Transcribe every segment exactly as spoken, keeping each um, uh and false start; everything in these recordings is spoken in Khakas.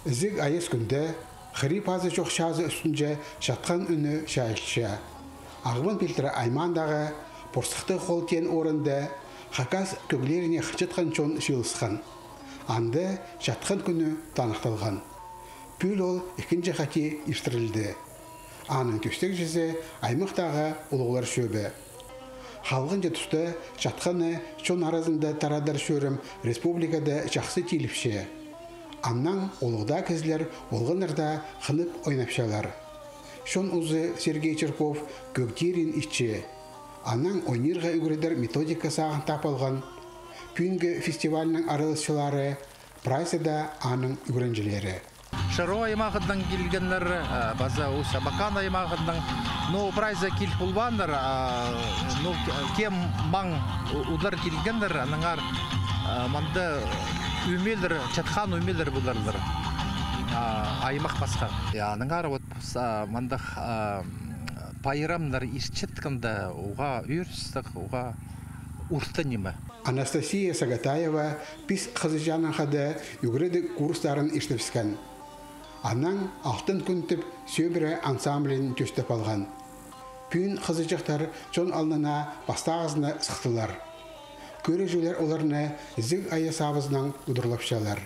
Ізіг айас кӱнде хыри пазы чох чазы ӱстӱнҷе Чатхан ӱні чайылча. Ағбан пилтірі аймаандағы Порсыхтығ хол теен орында хакас кӧглеріне хынчатхан чон чыылысхан. Анда Чатхан кӱні таныхталған. Пӱӱл ол ікінҷі хати иртірілді. Аның тӧстегҷізі аймахтағы улуғлар чӧбі. Халғанҷы туста Чатханны чон аразында тарадар чӧрім республикада чахсы тиліпче. Аннаң улуғ даа кізілер олғаннарда хынып ойнапчалар. Чон узы Сергей Чирков кӧг тирин итче. Анаң ойнирға ӱгредер методика сағын тап алған. Пӱӱнгі фестивальның араласчылары прайзы даа аның ӱгренҷілері. Шеру аймағынаң килгеннер, э, паза Усть-Абакан аймағынаң. Ну, прайзы кил полбааннар, а, ну, кем маң у-, удар килгеннер, аннаңар, а, мында ӧмелер, Чатхан ӧмелер поларлар. А, аймах пасха. Я, аннаңар вот, а, мындағ, а, пайрамнар иртчеткенде, уғаа ӧріністіг, уғаа орта ниме. Анастасия Сагатаева пис хызыҷанаң хада ӱгредіг курстарын иртібіскен. Анаң «Алтын кӱн» тіп сӧбіре ансамблін тӧстеп алған. Пӱӱн хызыҷахтар чон алнына пастағызына сыхтылар. Кӧрігҷілер оларны ізіг айас сабызынаң удурлапчалар.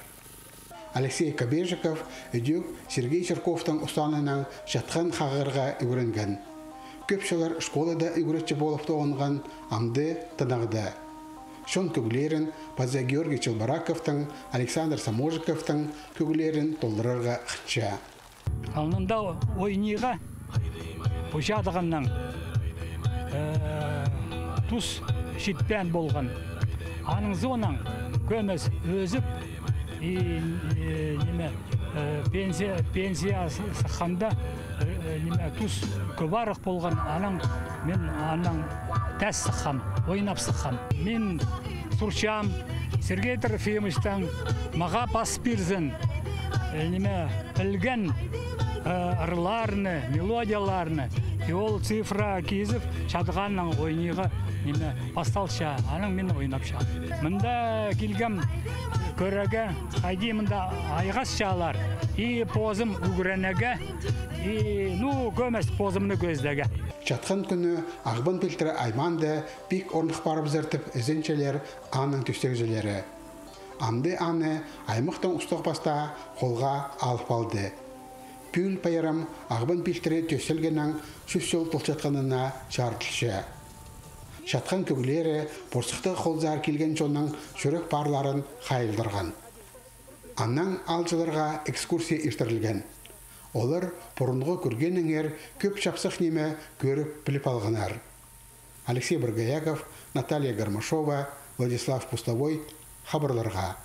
Алексей Кобежиков ідӧк Сергей Чирковтың устаанынаң Чатхан хағарға ӱгренген. Кӧп чыллар школада ӱгретчі полып тоғынған, амды тынағда. Чон кӧглерін паза Георгий Челбораковтың, Александр Саможиковтың кӧглерін толдырарға хынча. Алнында ойниға пу чадығаннаң, э, тус читпеен полған. Аның соонаң кӧмес ӧзіп, и, э, ниме, э, пенсия, пенсия с-, сыхханда, э, э, ниме, тус кӧбірек полған, анаң мин анаң тас сыххам, ойнап сыххам. Мин сурчам Сергей Трофимовичтең, мағаа пас пирзін, э, ниме, пілген, э, ырларны, мелодияларны, и ол цифра кизіп, чадығаннаң ойниға, ниме, пасталча, анаң мин ойнапчам. Мында килгем кӧрерге, хайди мында айғасчалар, и позым ӱгренерге, и, ну, кӧмес позымны кӧзідерге. Чатхан кӱні Ағбан пилтірі аймаанда пик орных парыбызар тіп ізенчелер аның тӧстегҷілері. Амды аны аймахтың устағ-пастаа холға алып алды. Пӱӱл пайрам Ағбан пилтірі тӧстелгеннең чӱс чыл толчатханына чарыдылча. Чатхан кӧглері Порсыхтығ холзар килген чонның чӱрек парларын хайылдырған. Анаң аалҷыларға экскурсия иртірілген. Олар пурунғы кӧргеннеңер кӧп чапсых ниме кӧріп, піліп алғаннар. Алексей Боргояков, Наталья Гармашова, Владислав Пустовой, хабарларға.